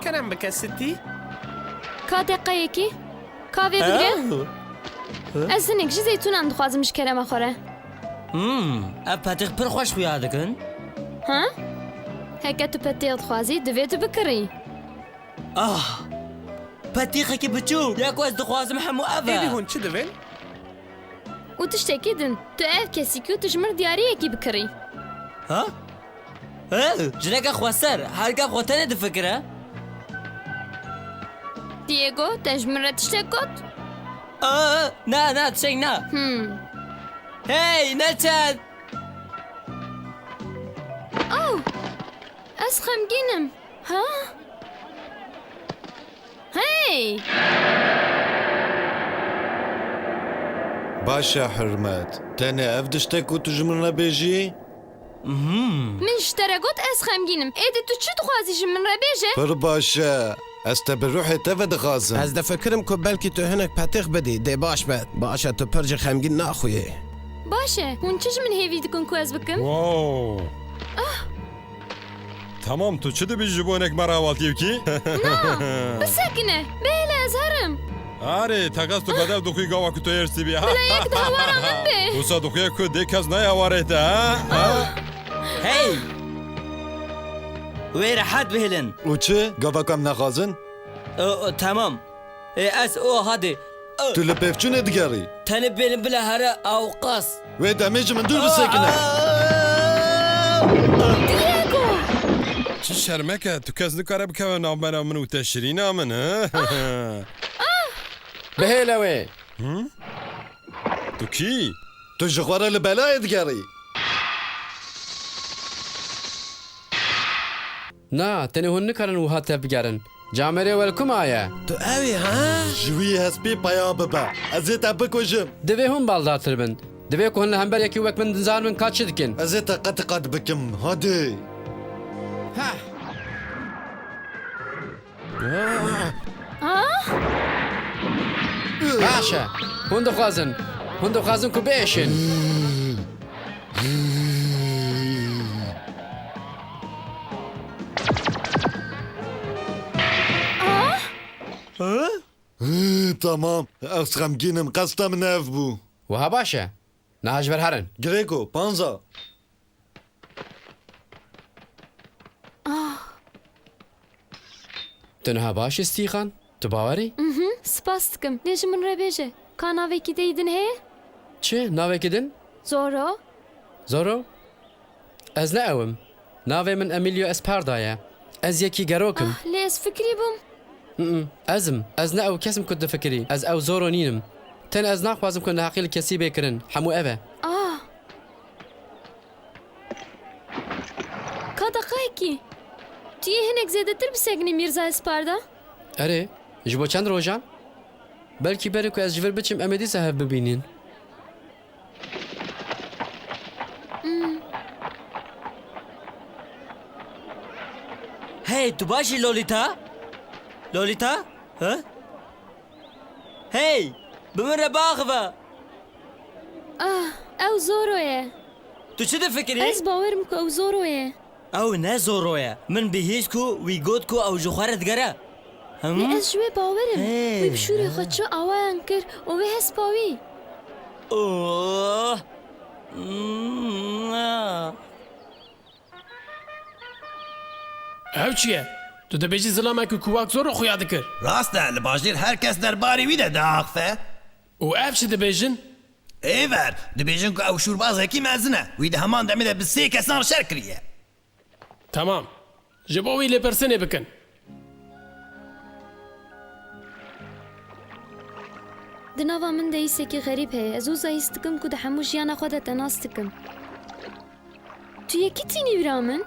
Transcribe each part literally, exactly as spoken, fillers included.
Kerem bike Sitî. Ka deqeyekî. Ka vê bigre. Oh. Ez hinek jî zeytûnan dixwazim ji kerema xwe re. Hmm, ev petîx pir xweş xuya dikin. Ha? Heke tu petîx dixwazî, divê tu bikirî. Ah! Petîxekî biçûk, ya ku ez dixwazim hemû ev e. Êdî hûn çi divên? Û tiştekî din, tu ev kesî ku tu ji min diyariyekî bikirî. Ha? He, jineke xweser, her gef xwe tenê difikire. Diego, te ji min re tiştek got? Aa, na, na, tiştek na. Hmm. Hey, neçend! Oh! Ez xemgîn im. Ha? Hey! Baş e, Hurmet. Tenê ev tiştek ku tu ji min re bêjî? Mhm. Min ji te re got ez xemgîn im. Êdî tu çi dixwazî ji min re bêje? Pir baş e. Ez te bi ruhê te ve dixwazim. Ez difikirim ku belkî tu hinek petîx bidî. Dê baş be. Baş e, tu pir jî xemgîn naxuyê. Baş e. Hûn çi ji min hêvî dikin ku ez bikim? Wow. Tamam, tu çi dibî ji bo hinek me re hewaltiyê bikî? Na, bisekine. Bihêle ez herim. Arê, teqez tu bedel dixwî gava ku tu hêrsî bî. Bila yek di hewara min be. Wisa dixwîye ku dê kes naya warê te, ha? Ha? Hey! Wê rehet bihêlin. Û çi? Gava ku em naxwazin? O, o, tamam. Ê, ez, o, hadi. Tu li pêvçûnê digerî. Tenê bêlin bila here ewqas. Wê demê ji min dûr bisekine. Diego! Çi şermek e, tu kes nikare bikeve navbera min û te şirîna min, he? Bihêle wê. Hı? Tu kî? Tu ji xwe re li belayê digerî. Na, tenê hûn nikarin wiha tevbigerin. Camerê welkuma ye. Tu ew î, ha? Ji wî hespî peya bibe. Ez ê te bikujim. Divê hûn baldartir bin. Divê ku hûn li hember yekî wek min nizanin ka çi dikin. Ez ê te qet qet bikim. Hadi. Heh. Ah! Baş e. Hûn dixwazin. Hûn dixwazin ku biêşin. Ah! Hı, tamam. Ez xemgîn im. Qesta min ev bû. Wiha baş e. Niha ji vir herin. Grego, panza. Ah. Tu niha baş î, Stîxan? Tu bawer î? Mhm, spas dikim. Lê ji min re bêje, ka navekî te yî din heye? Çi? Navekî din? Zoro. Zoro? Ez ne ew im. Navê min Emilio Esparda ye. Ez yekî gerok im. Ah, lê ez fikirî bûm. Mm, ez im. Ez ne ew kes im ku difikirî. Ez ew Zoro nînim. Tenê ez naxwazim ku neheqî li kesî bê kirin. Hemû ev e. Ah. Ka deqayekî. Tu yê hinek zêdetir bisekinî Mîrza Esparda? Erê, ji bo çend rojan? Belkî berê ku ez ji vir biçim, em ê dîsa hev bibînin. Hmm. Hey, tu baş î Lolita? Lolita? He? Hey, bi min re biaxive. Ah, ew Zoro ye. Tu çi difikirî? Ez bawer im ku ew Zoro ye. Ew ne Zoro ye. Min bihîst ku wî got ku ew ji xwe re digere. Him? Lê ez ji wê bawer im. Hey. Wî bi şûrê xwe çi awayan kir û wê hespa wî. Oh. Mm, ah. Ev çi ye? Tu dibêjî zilamekî ku wek Zoro xuya dikir. Rast e, li bajêr her kes derbarê wî de diaxife. Û ev çi dibêjin? Ê ver, dibêjin ku ew şûrbazekî mezin e. Wî di heman demê de bi sê kesan re şer kiriye. Temam. Ji bo wî lêpirsînê bikin. Di nava min de hîsekî xerîb heye. Ez wisa hîs dikim ku di hemû jiyana xwe de te nas dikim. Tu yekî tînî bira min?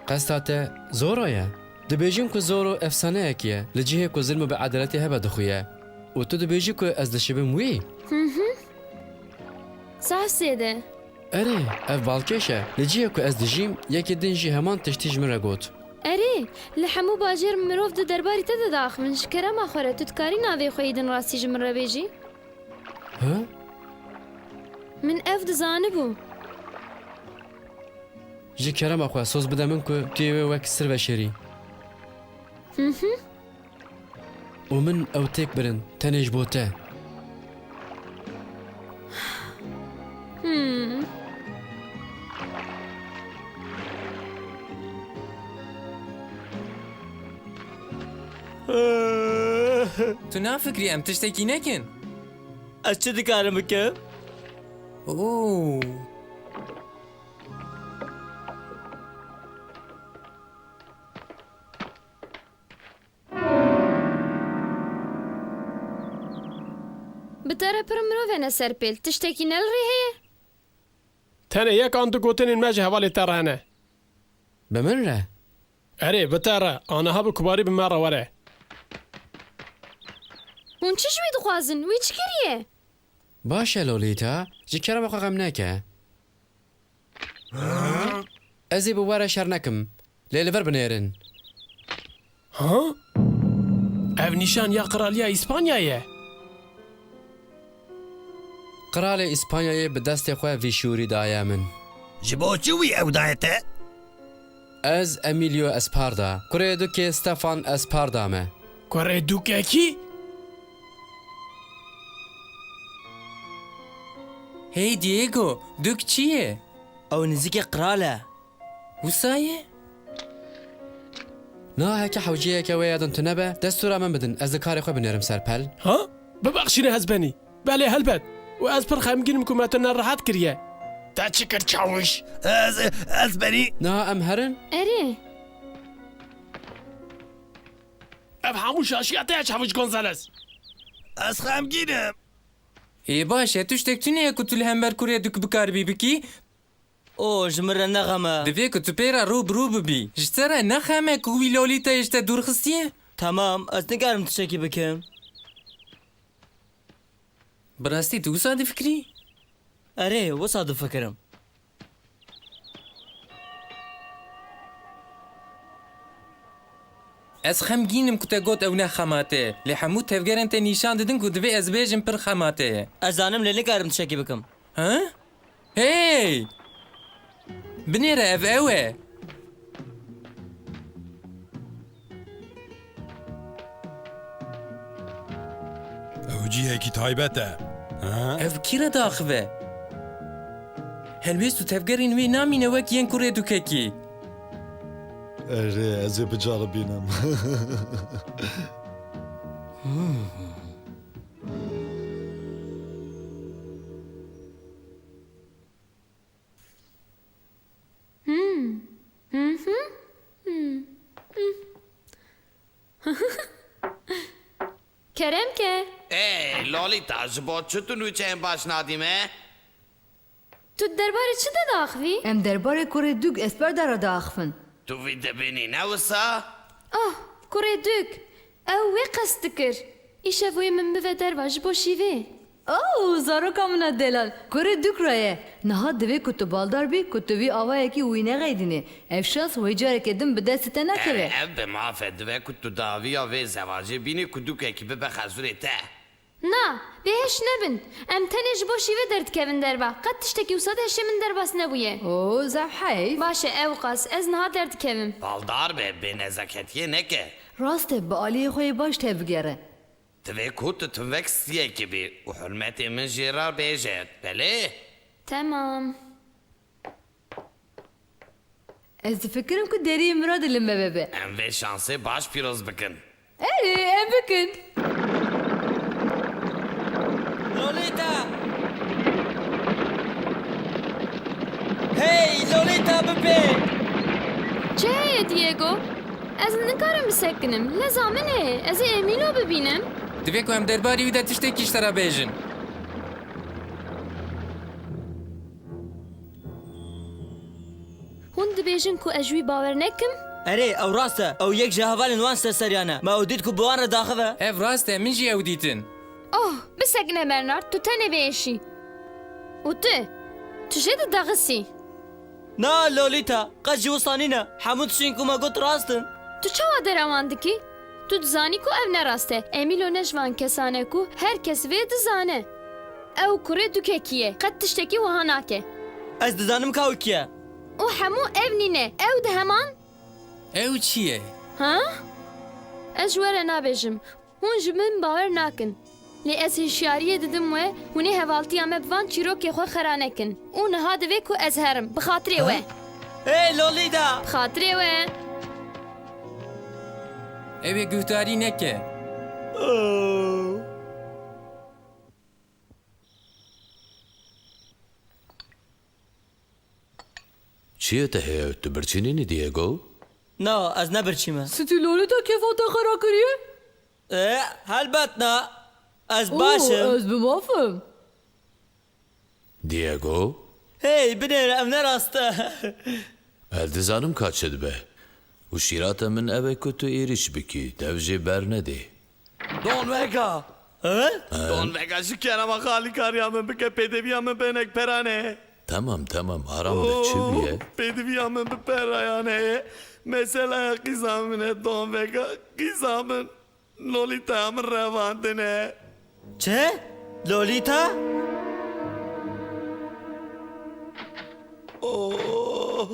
Qesta te Zoro ye. Dibêjin ku Zoro efsaneyek ye, li cihê ku zilm û biedaletî hebe dixuye. Û tu dibêjî ku ez dişibim wî? Hı hı. Zaf zêde. Erê, ev balkêş e. Li cihê ku ez dijîm, yekî din jî heman tiştî ji min re got. Erê, li hemû bajêr mirov di derbarî te de diaxivin. Ji kerema xwe re, tu dikarî navê xwe yî din rastî ji min re bêjî? He? Min ev dizanibû. Ji kerema xwe soz bide min ku tu yê wê wek sir veşêrî. Mhm. Û min ew têk birin, tenê ji bo te. Hmm. Tu nafikirî em tiştekî nekin? Ez çi dikarim bikim? Oo. Bi te re pir mirov hene serpêl. Tiştekî ne li rê heye? Tenê yek an du gotinên me ji hevalê te re hene. Bi min re? Erê, bi te re. Aniha bi kubarî bi me re were. Hûn çi ji wî dixwazin? Wî çi kiriye? Baş e Lolîta, ji kerema xwe xem neke. Ez ê bi we re şer nekim, lê li vir binêrin. Ha? Ev nîşan ya Qiraliya Îspanyayê ye. Qiralê Îspanyayê bi destê xwe vî şûrî daye min. Ji bo çi wî ew daye te? Ez Emilio Esparda, kurê dukê Stefan Esparda me. Kurê dukekî? Hey Diego, duk çi ye? Ew nizikê qral e. Wisa ye? Niha heke hewceyeke wê ya din tune be, destûra min bidin, ez li karê xwe binêrim serpel. Ha? Bibexşîne hezbenî. Belê helbet. Û ez pir xemgîn im ku me tu nerehet kiriye. Te çi kir çawiş? Ez, ez benî. Niha em herin? Erê. Ev hemû şaşiya te ye çawiş Gonzales. Ez xemgîn im. Ê baş e, tiştek tune ye ku tu li hember kurê duk bikaribî bikî. O, ji min re nexeme. Divê ku tu pê re rû bi rû bibî. Ji te re nexeme ku wî Lolîtayê ji te dûr xistiye? Temam, ez nikarim tiştekî bikim. Bi rastî tu wisa difikirî? Erê, wisa difikirim. Ez xemgîn im ku te got ew ne xema te ye, lê hemû tevgerên te nîşan didin ku divê ez bêjim pir xema te ye. Ez zanim lê nikarim tiştekî bikim. Ha? Hey! Binêre ev ew e. Ew cihekî taybet e. Ha? Ev kî re diaxive? Helwêst û tevgerên wê namîne wek yên kurê dukekî. Erê, ez ê biceribînim. Hmm. Hı hı. Hmm. Kerem ke. Ê, Lolîta, ji bo çi tu nûçeyên baş nadî me? Tu di derbarê çi de diaxivî? Em derbarê kurê Dûk Esperda re diaxivin. Tu vî dibînî, ne wisa? Oh, kurê Dûk, ew wê qest dikir. Îşev wê min bive derva ji bo şîvê. Oh, zaroka min a delal, kurê Dûk re ye. Niha divê ku tu baldar bî, ku tu vî avayekî wî nexeydînî. Ev şans wê careke din bi destê te nekeve. Ev, ev bi maf e, divê ku tu dawiya vê zewacê bînî ku Dûkekî bibe xezûrê te. Na, bêhêş nebin. Em tenê ji bo şîvê derdikevin derva. Qet tiştekî wisa di hişê min derbas nebûye. Oo, zaf heyf. Baş e, ewqas. Ez niha derdikevim. Baldar be, bênezaketiyê neke. Rast e, bi aliyê xwe yê baş tevbigere. Divê ku tu tim wek stiyekî bî û hurmetê min jê re bêje, belê? Temam. Ez difikirim ku deriyê miradê li me vebe. Em vê şansê baş pîroz bikin. Erê, em bikin. Lolita! Hey, Lolita, bipê! Çi heye, Diego? Ez nikarim bisekinim. Leza min ê. Ez ê Emîlo bibînim. Divê ku em derbarê wî de tiştekî ji te re bêjin. Hûn dibêjin ku ez ji wî bawer nekim? Erê, ew rast e. Ew yek ji hevalên wan serseriyan e. Me ew dît ku bi wan re daxive. Ev rast e, min jî ew dîtin. Oh, bisekine Bernard, tu tenê biêşî. Û tu, tu jê didaxisî. Na, Lolita, qet jî wisa nîne. Hemû tiştên ku me got rast in. Tu çawa dera wan dikî? Tu dizanî ku ev ne rast e. Emîlo ne ji van kesan e ku her kes vê dizane. Ew kurê dukekî ye. Qet tiştekî wiha nake. Ez dizanim ka ew kî ye. Û hemû ev nîne. Ew di heman. Ew çi ye? Ha? Ez ji we re nabêjim. Hûn ji min bawer nakin. Lê ez hişyariyê didim we, hûn ê hevaltiya me bi van çîrokê xwe xera nekin. Û niha divê ku ez herim, bi xatirê we. Ha? Ê, Lolita! Bi xatirê we. Ew ê guhdarî neke. Oh. Çi ye te heye? Tu birçînî nî, Diego? Na, ez ne birçî me. Stî Lolita kêfa te xera kiriye? E, helbet na. Ez Oo, baş im. Ez bi maf im. Diego? Hey, binêre, ev ne rast e. Ez dizanim ka çi dibe. Û şîrata min ev e ku tu êrîş bikî, dev jê bernedê. Don Vega! He? He? Don Vega, ji kerema xwe alîkariya min bike, pêdiviya min bi hinek peran e. Tamam, tamam, aram be, çi bûye? Oh, pêdiviya min bi perayan heye. Meseleya qîza min e, Don Vega, qîza min. Lolîtaya min revandine. Çi? Lolîta? Oh.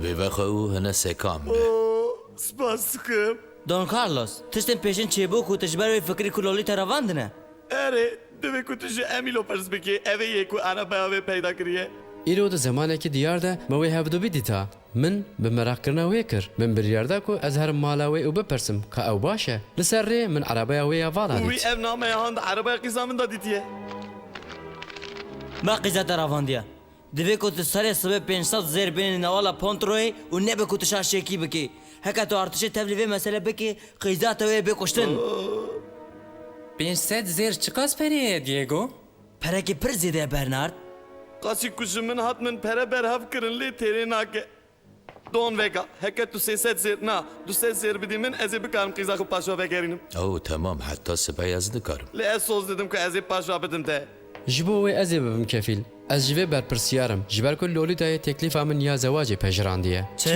Vê vexe û hine sekan be. Oh, spas dikim. Don Carlos, tiştên pêşîn çêbû ku tu ji ber wê fikirî ku Lolîta revandine? Erê, divê ku tu ji Emîlo pirs bikî, ev ê yê ku erebeya wê peyda kiriye. Îro di zemanekî diyar de me wê hevdû bidîta. Min bi meraqkirina wê kir. Min biryar da ku ez herim mala wê û bipirsim ka ew baş e. Li ser rê min erebeya wê ya vala dît. Wî ev nameya han di erebeya qîza min de dîtiye. Me qîza te ravandiye. Divê ku tu serê sibê pênc sed zêr bênî newala Pontroyê û nebe ku tu şaşekî bikî. Heke tu artişê tevlî vê mesele bikî, qîza te wê bê kuştin. Pênc sed zêr çiqas perê ye, Diego? Perekî pir zêde ye, Bernard. Qasî ku ji min hat min pere berhev kirin, lê têrê nake. Don Vega, heke tu sê sed zêr, na, du sed zêr bidî min, ez ê bikarim qîza xwe paşva vegerînim. Ew, temam, heta sibeh ez dikarim. Lê ez soz didim ku ez ê paşva bidim te. Ji bo wê ez ê bibim kefîl. Ez ji vê berpirsiyar im, ji ber ku Lolîtayê teklîfa min ya zewacê pejirandî ye. Çi?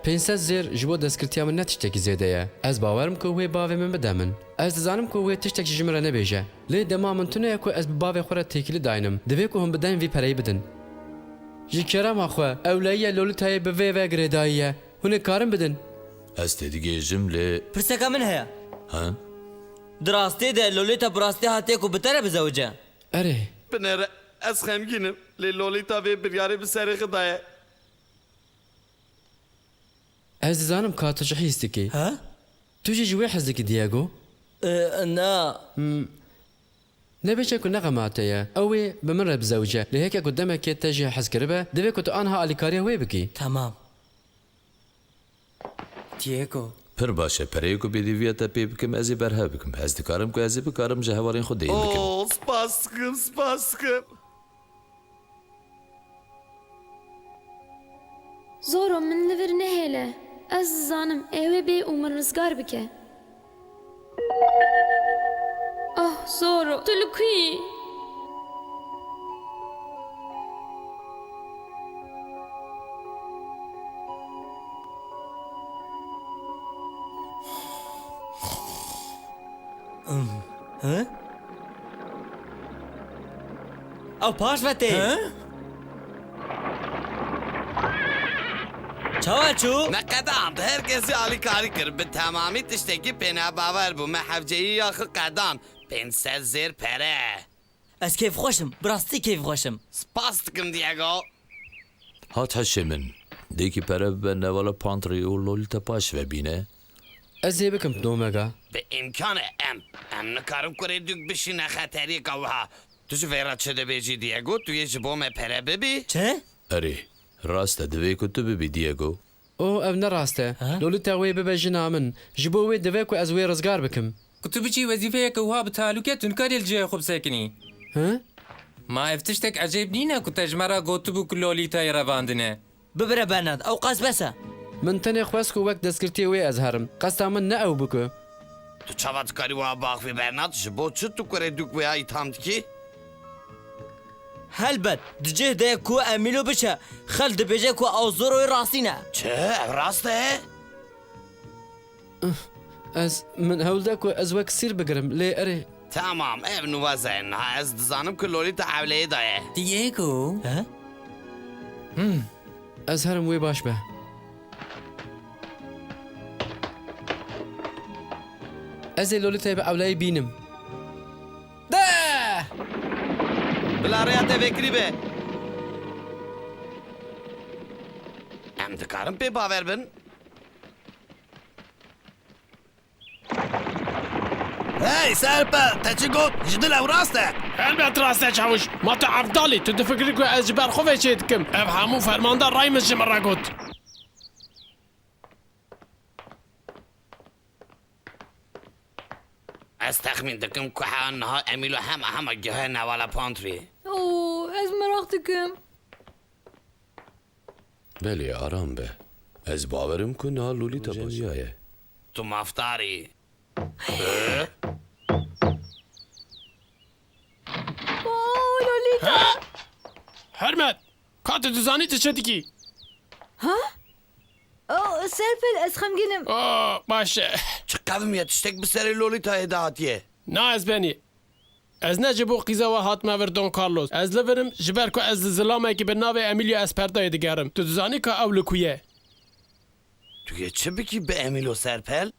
Pênc sed zêr ji bo destgirtiya min ne tiştekî zêde ye. Ez bawer im ku wê bavê min bide min. Ez dizanim ku wê tiştek ji min re nebêje. Lê dema min tune ye ku ez bi bavê xwe re têkilî daynim. Divê ku hûn bidayên vî pereyî bidin. Ji kerema xwe, ewleyiya Lolîtayê bi vê ve girêdayî ye. Hûn ê karin bidin? Ez têdigihêjim, lê... Pirseka min heye. Ha? Di rastiyê de Lolîta bi rastî hatiye ku bi te re bizewice? Erê. Binêre, ez xemgîn im, lê Lolîta vê biryarê bi serê xwe daye. Ez dizanim ka tu ji hîs dikî. Ha? Tu jî ji wê hez dikî, Diego? E, na. Hmm. Nebêje ku ne xema te ye. Ew ê bi min re bizewice. Lê heke ku demekê te jê hez kiribe, divê ku tu anha alîkariya wê bikî. Tamam. Diego. Pir baş e. Pereyê ku pêdiviya te pê bikim, ez ê berhev bikim. Ez dikarim ku ez ê bikarim ji hevalên xwe deyin bikim. Oh, spas dikim, spas dikim. Zoro, min li vir nehêle. Ez dizanim, ê wê bê û min rizgar bike. Ah, Zoro, tu li ku yî? Hi? Ew paş ve tê. Hi? Çawa çû? Me qedand, her kesî alîkarî kir. Bi temamî tiştekî pênebawer bû. Me hevceyî ya xwe qedand. Pênc sed zêr pere. Ez kêfxweş im. Bi rastî kêfxweş im. Spas dikim, Diego. Hat hişê min. Dêkî pere bibe newala Pantry û Lolita paş ve bîne. Ez ê bikim, Don Vega. Bi îmkan e em. Em nikarin kurê dûk bişîne xeteriyeka wiha. Tu ji vê re çi dibêjî, Diego? Tu yê ji bo me pere bibî? Çi? Erê, rast e, divê ku tu bibî, Diego. O, ev ne rast e. Ha? Lolita wê bibe jina min. Ji bo wê divê ku ez wê rizgar bikim. Ku tu biçî wezîfeyeke wiha bi talûke, tu nikarî li cihê xwe bisekinî. Hi? Ma ev tiştek ecêb nîne ku te ji me re gotibû ku Lolîtayê revandine? Bibire Bernard, ew qas bes e. Min tenê xwest ku wek destgirtiyê wê ez herim. Qesta min ne ew bû ku. Tu çawa dikarî wiha biaxivî Bernard? Ji bo çi tu kurê dûk wiha îtham dikî? Helbet, di cih de ye ku Emîlo biçe, xelk dibêje ku ew Zoroyê rastî ne. Çi? Ev rast e? Ez, min hewl da ku ez wek sîr bigirim, lê erê. Tamam, ev nûveza ye. Niha ez dizanim ku Lolita ewleyê daye. Diego. He? Hmm. Ez herim wê baş be. Ez ê Lolîtayê bi ewleyî bînim. De! Bila rêya te vekirî be. Em dikarin pê bawer bin? Hey, Serpel, te çi got? Ji dil ew rast e? Helbet rast e, çawiş. Ma tu evdal î, tu difikirî ku ez ji ber xwe ve çê dikim. Ev hemû fermandar rayê min ji min re got. Ez texmîn dikim ku heya niha Emîlo hema hema gihe Newala Pantry. Oo, ez meraq dikim. Belê, aram be. Ez bawerim ku niha Lolîta baş. Tu mafdar î. Oo, Lolîta! Hermet! Ka tu dizanî tu çi dikî? Ha? Oh, Serpil, ez xemgîn im. Oh, baş e. Çi qevim ye, tiştek bi serê Lolîtayê de hatiye. Na, ez benî. Ez ne ji bo qîza we hatime vir, Don Carlos. Ez li vir im, ji ber ku ez li zilamekî bi navê Emilio Esperdayê digerim. Tu dizanî ka ew li ku ye? Tu yê çi bikî bi Emîlo, Serpel?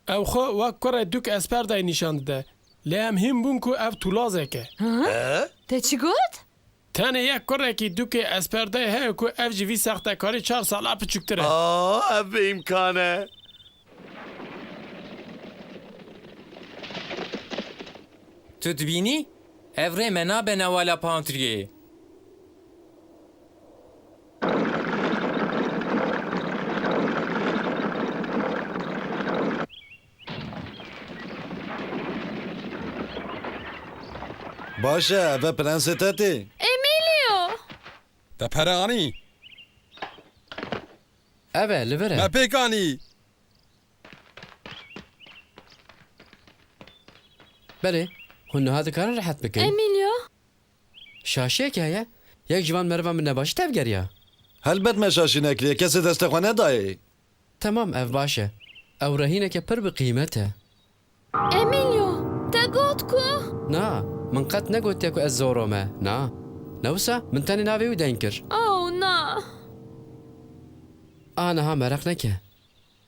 Ew xwe wek kurê Dûk Esperdayê nîşan dide. Lê em hîn bûn ku ev tûlazek e. Hı? He? Te çi got? Tenê yek kurekî Dûkê Esperdayê heye ku ev ji vî sextekarî çar sala piçûktir e. Aa, ev bêîmkan e. Tu dibînî? Ev rê me nabe Newala Pantriyê. Baş e, ev e prensê te tê. Emilio! Te pere anî? Ev e, li vir e. Me pêk anî. Belê, hûn niha dikarin rehet bikin. Emilio? Şaşiyek heye. Yek ji van merivan min nebaşî tevgeriya. Helbet me şaşî nekiriye. Kesê destê xwe nedayê. Temam, ev baş e. Ew rehîneke pir bi qîmet e. Emilio, te got ku? Na, min qet negotiye ku ez Zoro me. Na. Ne wisa, min tenê navê wî deyn kir. Oh, na. Aniha meraq neke.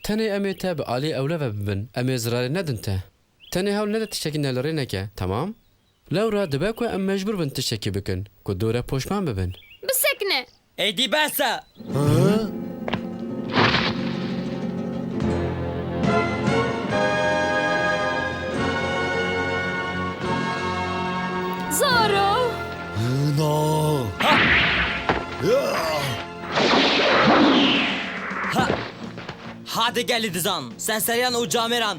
Tenê em ê te bi alî ewle ve bibin. Em ê zirarê nedin te. Tenê hewl nede tiştekî ne li rê neke, temam? Lewra dibe ku em mecbûr bin tiştekî bikin, ku dûre poşman bibin. Bisekine! Êdî bes e! Hı? Zoro! No! Ha! Ya! Ha! Hadi gelî dizan, senseriyan û camêran.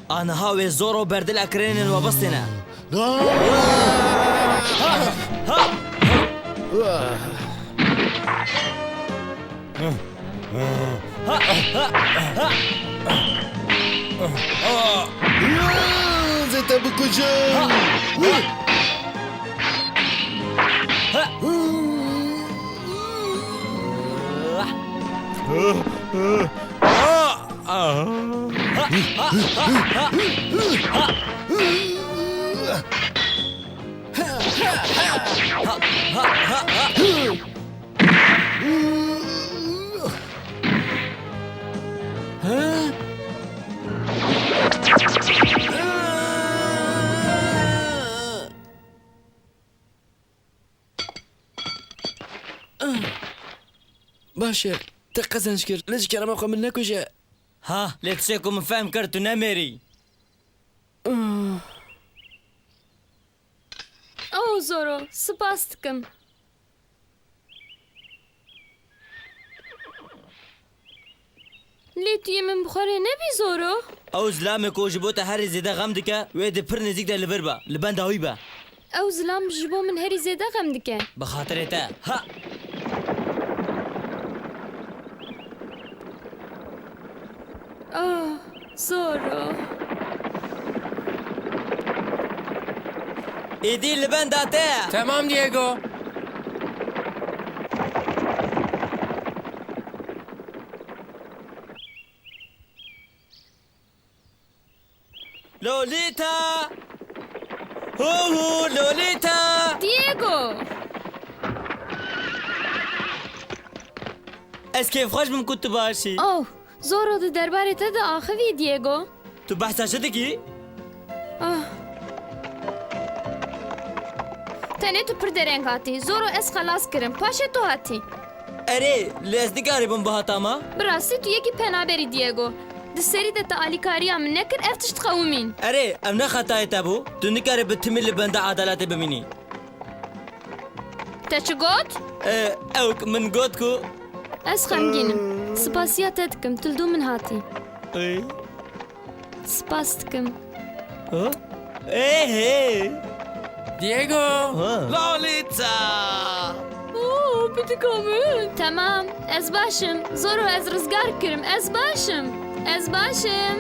Aniha wê Zoro berdila kirênên we bistêne. Zê te bikujin. Baş e, te qezenc kir. Lê ji kerema xwe min nekuje. Ha, lê tiştê ku min fehm kir, tu nemêrî. Oh, Zoro, spas dikim. Lê tu yê min bi xwe rê nebî, Zoro? Ew zilamê ku ji bo te herî zêde xem dike, wê di pir nêzîk de li vir be, li benda wî be. Ew zilam ji bo min herî zêde xem dike. Bi xatirê te. Ha! Ah, Zoro. Êdî li benda te. Temam, Diego. Lolita! Hu hu, Lolita! Diego! Ez kêfxweş bim ku tu baş î. Oh, Zoro di derbarê te de axivî, Diego. Tu behsa çi dikî? Ah. Tenê tu pir dereng hatî. Zoro, ez xelas kirim. Paşê tu hatî. Erê, lê ez nikaribim bihata ma? Bi rastî tu yekî penaberî, Diego. Di serî de te alîkariya min nekir, ev tişt qewimîn. Erê, ev ne xetayê te bû. Tu nikarî bi timî li benda edaletê bimînî. Te çi got? E, ew min got ku... Ez xemgîn im. Spasiya te dikim, tu li dû min hatî. Ê? Spas dikim. Ha? Ê hê! Diego! Ha. Lolita! Oo, pitika min! Temam, ez baş im. Zoro, ez rizgar kirim. Ez baş im. Ez baş im.